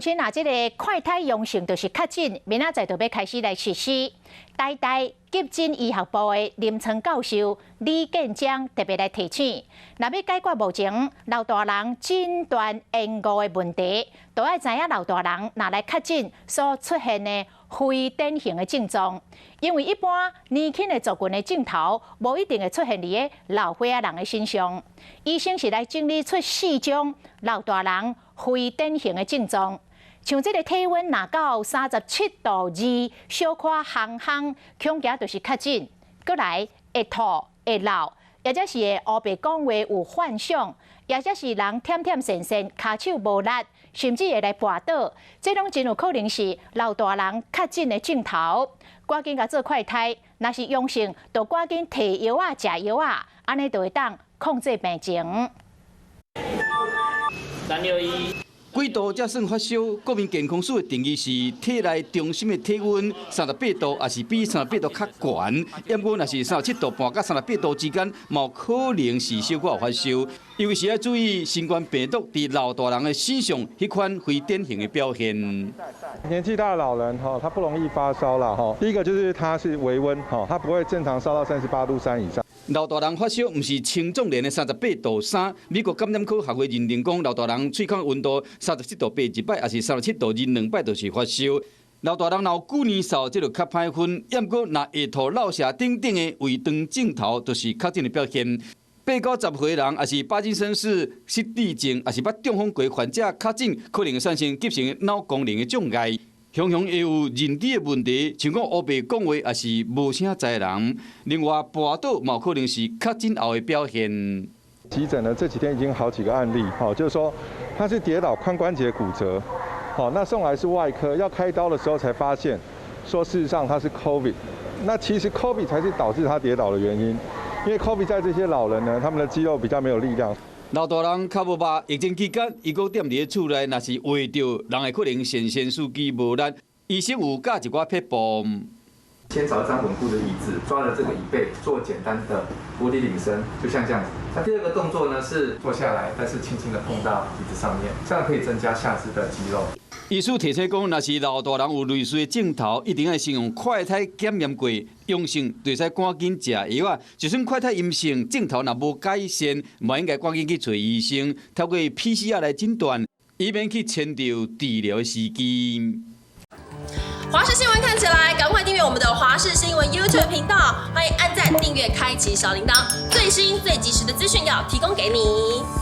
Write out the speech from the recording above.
親啊，這個快篩陽性就是確診，明仔載就欲開始來實施。台大急診醫學部的臨床教授李建章特別來提醒，若欲解決目前老大人診斷延誤的問題，都愛知影老大人若來確診所出現的非典型的症狀，因為一般年輕的族群的症頭，無一定會出現佇个老歲仔人的身上。醫生是來整理出四種老大人非典型的症狀，像這個體溫若到37.2度，小可烘烘，恐驚就是確診。閣來會吐會漏，或者是會烏白講話有幻想，或者是人忝忝神神，跤手無力，甚至會來跋倒，這攏真有可能是老大人確診的症頭。趕緊共做快篩，若是陽性，就趕緊提藥仔、食藥仔，按呢就會當控制病情。361。幾度才算發燒？國民健康署的定義是體內中心的體溫三十八度，抑是比三十八度較懸。毋過若是37.5度佮三十八度之間，嘛可能是小可有發燒。尤其是愛注意新冠病毒佇老大人的身上，彼款非典型的表現。年紀大的老人哈，他不容易發燒啦哈。第一個就是他是微溫哈，他不會正常燒到38.3度以上。老大人發燒毋是青壯年的38.3度。美國感染科學會認定講，老大人喙孔溫度37.8度一擺，抑是37.2度兩擺，就是發燒。老大人若有久年嗽，這就較歹分。毋過若會吐落瀉等等的胃腸症頭，就是確診的表現。8到10歲人，抑是帕金森氏失智症，抑是捌中風過患者確診，可能會產生急性腦功能的障礙。常常會有認知的問題，像講烏白講話，抑是無啥知人。另外，跋倒嘛可能是確診後的表現。急診呢，這幾天已經好幾個案例，哈，就是說他是跌倒髖關節骨折，好，那送來是外科，要開刀的時候才發現，說事實上他是 COVID，那其實 COVID 才是導致他跌倒的原因，因為 COVID 在這些老人呢，他們的肌肉比較沒有力量。老大人較無肉，疫情期間伊閣踮佇咧厝內，若是穢著，人會可能腎腺素肌無力。醫生有教一寡撇步。先找一張穩固的椅子，抓着這個椅背做簡單的伏地挺身，就像這樣子。那第二個動作呢是坐下來，但是輕輕的碰到椅子上面，這樣可以增加下肢的肌肉。醫師提醒講，若是老大人有類似的症頭，一定愛先用快篩檢驗過陽性，就會使趕緊食藥仔。就算快篩陰性，症頭若無改善，嘛應該趕緊去揣醫生，透過 PCR 來診斷，以免去延著治療的時機。華視新聞看起來，趕快訂閱我們的華視新聞 YouTube 頻道，歡迎按讚、訂閱、開啟小鈴鐺，最新最及時的資訊要提供給你。